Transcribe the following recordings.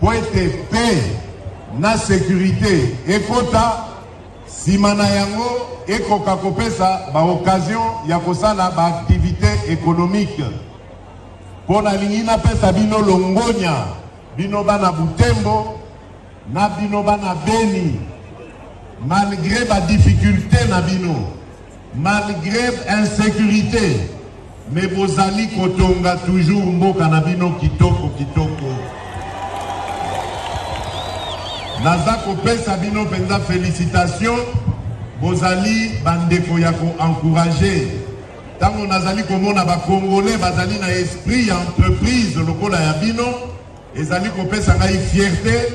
mpo ete paix na securite ekota, sima na yango ekoka kopesa ba occasion ya kosala ba activites economiques. Mpo nalingi napesa bino longonya, bino bana Butembo na bino bana Beni, malgre ba difficultes na bino, malgre insecurite, mais bozali kotonga toujours mboka na bino kitoko kitoko. Naza kopesa bino penza felicitations, bozali ba ndeko ya ko encourager. Tango nazali komona ba congolais bazali na esprit ya entreprise lokola ya bino, ezali kopesa ngai fierte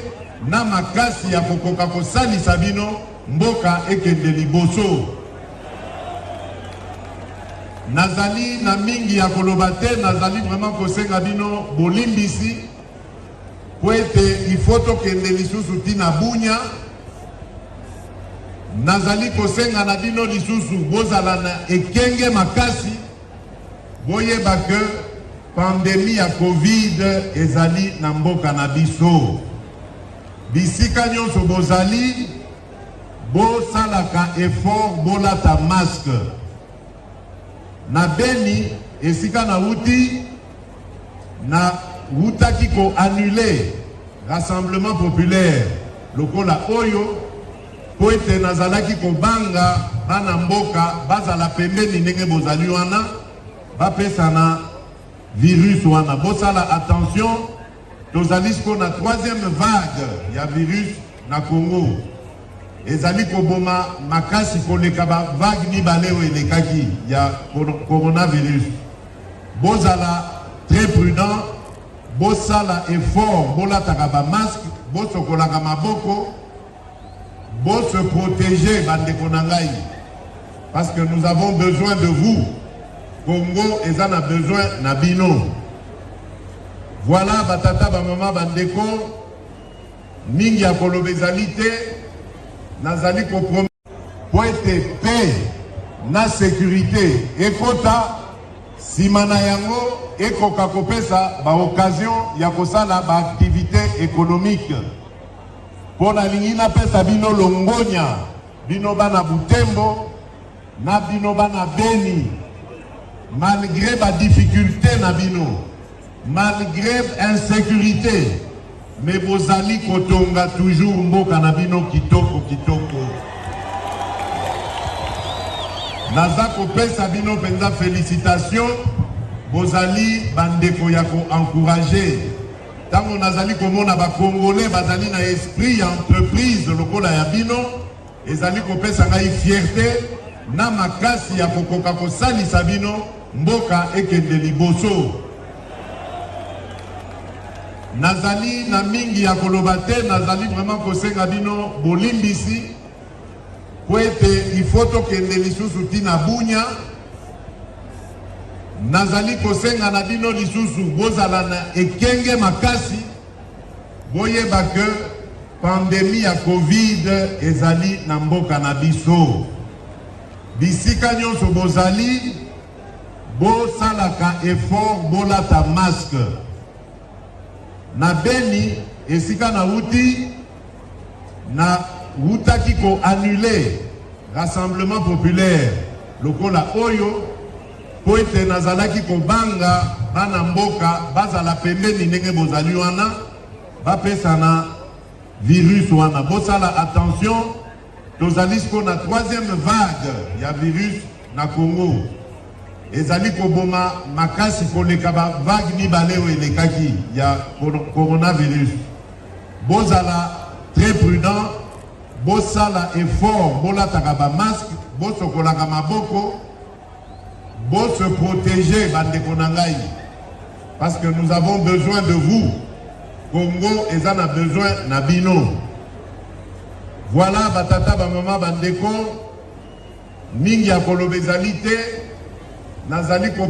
na makasi ya kokoka kosalisa bino mboka ekende liboso. Nazali na mingi ya koloba te, nazali vraiment kosenga bino bolimbisi mpo ete il faut tokende lisusu ti na Bunia. Nazali kosenga na bino lisusu bozala na ekenge makasi, boyeba que pandemie ya Covid ezali na mboka na biso. Bisika nyonso bozali, bosalaka effort bolata masque. Na Beni esika nawuti, na wutaki ko annuler rassemblement populaire lokola oyo mpo ete nazalaki kobanga bana mboka bazala pembeni ndenge bozali wana bapesana virus wana. Bosala attention, tozali sikoyo na troisième vague ya virus na Congo. Ezali koboma makasi koleka ba vague mibale oyo elekaki ya coronavirus. Bozala très prudent, bosala effort, bolataka ba masques, bosokolaka maboko, bo se proteger ba ndeko na ngai parce que nous avons besoin de vous. Congo eza na besoin na bino. Voilà ba tata, ba mama, ba ndeko, mingi ya koloba ezali te, nazali ko mpo ete paix na securite ekota, sima na yango ekoka kopesa ba occasion ya kosala ba activites economiques. Mpo nalingi napesa bino longonya, bino bana Butembo na bino bana Beni, malgre ba difficultes na bino, malgre insecurite, mais bozali kotonga toujours mboka na bino kitoko kitoko. Naza kopesa bino penza felicitations, bozali ba ndeko ya ko encourager. Tango nazali komona ba congolais bazali na esprit ya entreprise lokola ya bino, ezali kopesa ngai fierte na makasi ya kokoka kosalisa bino mboka ekende liboso. Nazali na mingi ya koloba te, nazali vraiment kosenga bino bolimbisi mpo ete il faut tokende lisusu ti na Bunia. Nazali kosenga na bino lisusu bozala na ekenge makasi, boyeba que pandemie ya Covid ezali na mboka na biso. Bisika nyonso bozali, bosalaka effort bolata masque. Na Beni esika nawuti, na wutaki ko annuler rassemblement populaire lokola oyo mpo ete nazalaki kobanga bana mboka bazala pembeni ndenge bozali wana bapesana virus wana. Bosala attention, tozali sikoyo na troisième vague ya virus na Congo. Ezali koboma makasi koleka ba vague mibale oyo elekaki ya coronavirus. Bozala très prudent, bosala effort, bolataka ba masques, bosokolaka maboko, bo se proteger ba ndeko na ngai parce que nous avons besoin de vous. Congo eza na besoin na bino. Voilà ba tata, ba mama, ba ndeko, mingi ya koloba ezali te, nazali ko.